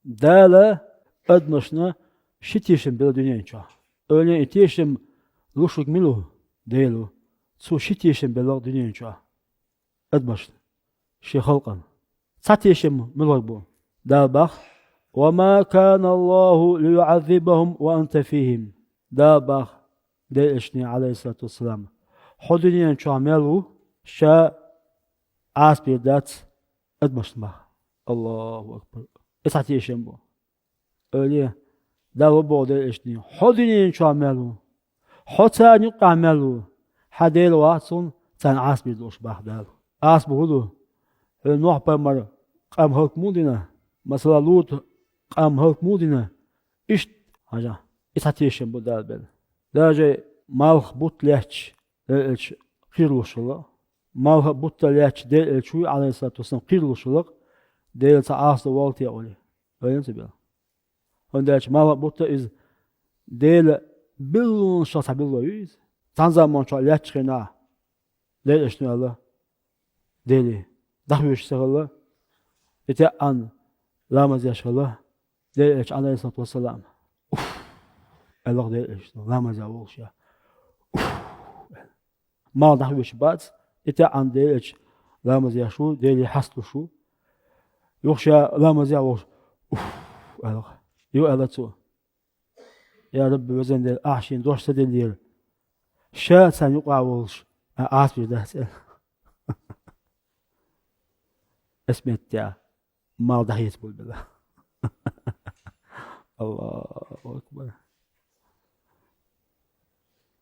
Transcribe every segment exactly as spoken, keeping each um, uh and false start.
Дала адамашна ши тешам белла дуьнен чохь. Ойла е, и тешам луш верг мила ву? Дела ву. Цо ши тешам белла дуьнен чохь адамашна, шен халкъана. Цхьа тешам муьлхарг бу? Дала бах: «Ва ма кана Аллаху лиюъаззибахум ва анта фихим». Дала бах Делан элчане, Ӏалайхиссалату вассалам: «Хьо дуьнен чохь мел ву, ша Ӏазап дийр дац адамашна», бах. Аллаху акбар! И цхьа тешам бу. Ойла е, Дала боху Делан элчане: «Хьо дуьнен чохь мел ву, хьо царна юккъехь мел ву, хьан Дела вац хьуна царна Ӏазап дийр долуш», бах Дала. Ӏазап хӀун ду? Хьуна Нохь-пайхамар къам хӀаллак муха дина? Масала, Лут къам хӀаллак муха дина? Иштта, хьажахь, и цхьа тешам бу Дала белла. Даже малх бутт лаьтташ Делан элча кхералуш хилла. Малх а бутт а лаьтташ Делан элча вуй, Ӏалайхиссалату вассалам, кхералуш хилла, Дела цхьа Ӏазап дан воллу те олий. Ойла е, ца белла. ХӀунда аьлча малх а бутт а иза Делан биллонашах цхьа билла ю иза. Цхьана заманчохь лаьттачу хенахь Делан элчано аьлла: «Деле, дӀахоьжуш ца хилла, и теӀанна ламаз еш хилла Делан элча, Ӏалайхиссалату вассалам». «Уф!» аьлла Делан элчано, ламаз ян волуш ша. «Уф!» аьлла. Малх дӀахоьжуш бац, и теӀанна Делан элча ламаз еш ву, Деле хьасталуш ву. Юха ша ламаз ян волуш: «Уф!» аьлла. Юха аьлла цо: «Я Рабби, везан Дела, ахь шена дош ца деллера, ша царна юкъахь волуш, ахь Ӏазап дийр дац», аьлла. Эс меттехь, малх дӀахецабелла. Аллаху акбар!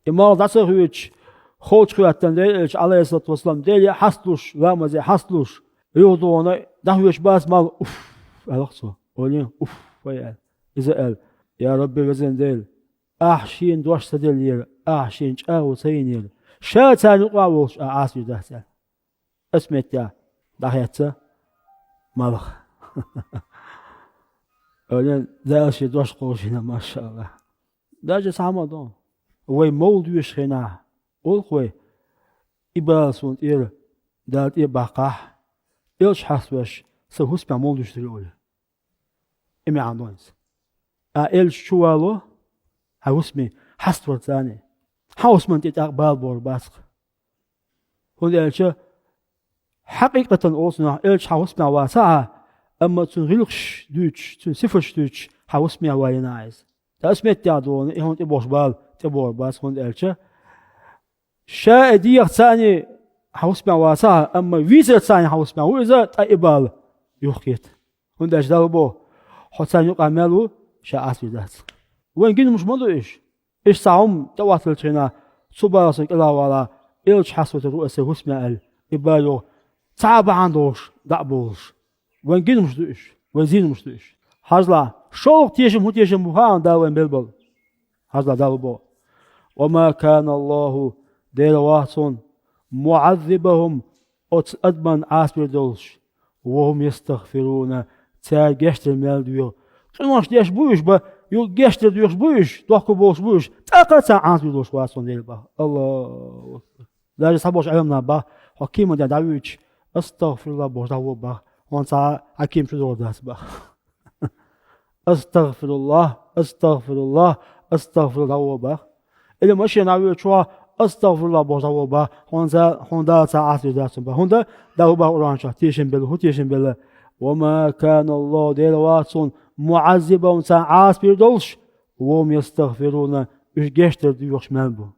И малх дӀа ца хоьцуш, холчу хӀоьттина Делан элча, Ӏалайхиссалату вассалам, Деле хьасталуш, ламазе хьасталуш, юха догӀуна дӀахоьцуш бац малх, «Уф!» аьлла цо. Ойла е, «Уф!» аьлла. Иза аьлла: «Я Рабби, везан Дела, ахь шена дош ца деллера, ахь шена чӀагӀо ца йинера, ша царна юкъахь волуш, ахь Ӏазап дийр дац», аьлла. Эс меттехь дӀахецна малх. Ойла е, Дала шен дош кхочушдина, машаАллахӀ. Даже цхьа хӀума ду. Вай мовлид доьшучу хенахь, олу-кх вай: «И бала суна тӀера Дала тӀе а баккхахь, элча хьаставеш сан хӀусамехь мовлид доьшуш дерг», олий. И маьӀна ду иза. Ахь элча чу вало, хьан хӀусаме хьаставар царний. Хьан хӀусамна тӀе тӀаккха бала богӀур бац-кх. ХӀунда аьлча хьакъикъатан олу цунах, элча хьан хӀусамехь вацахь а, амма цуьнан гӀиллакхаш дуьйцуш, цуьнан сифаташ дуьйцуш хьан хӀусамехь валийна ахь иза. Ткъа эс меттехь догӀуна, и хьуна тӀебогӀуш бала тӀебогӀур бац, хӀунда аьлча ша и дехар царний хьан хӀусамехь вацахь а, амма вийцар царний хьан хӀусамехь ву иза, ткъа и бала юхакхета. ХӀунда аьлча Дала боху: «Хьо царна юкъахь мел ву, ша Ӏазап дийр дац». Вайн гина хӀумаш ма ду уьш. Иштта цхьа хӀума тӀехӀотталучу хенахь, цу балах сан кӀелхьарвала, элча хьаставитар ву аса хӀусаме аьлла, и бала юха цхьа а бахьана долуш дӀа а бовлуш. Вайн гина хӀумаш ду уьш, вайн зийна хӀумаш ду уьш. Хьажал, шолгӀа тешам хӀун тешам бу хаьий Дала вайна белла болу? Хьажал, Дала боху: «Ва ма кана Аллаху», Дела вац хьуна, «муӀаззибахум», оцу адамна Ӏазап дийр долуш, «ва хӀум ястагӀфируна», цара гечдар мел доьху. Къинош деш бу уьш, бан юха гечдар доьхуш бу уьш, дохко болуш бу уьш, тӀаккха а царна Ӏазап дийр долуш вац хьуна Дела боху. Аллаху акбар! Даже цхьаболчу Ӏеламнаха боху: «Хьо кеманна дӀавоьдуш, „АстагӀфируллахӀ“ бохуш дӀагӀо», боху, хьуна цхьа а хьан кема чу догӀур дац боху. «АстагӀфируллахӀ, астагӀфируллахӀ, астагӀфируллахӀ» дӀагӀо боху. Или машенахь воьдучохь «АстагӀфируллахӀ» бохуш дӀагӀо боху, хьуна цхьа, хьуна Дала цхьа а Ӏазап дийр дац хьуна боху. ХӀунда? ДӀагӀо боху Къуръан чохь: «Тешам белла, хӀун тешам белла?» «Ва ма кана Аллаху», Дела вац хьуна, «муӀаззибахум», царна Ӏазап дийр долуш, «ва хӀум ястагӀфируна», уьш гечдар доьхуш мел бу.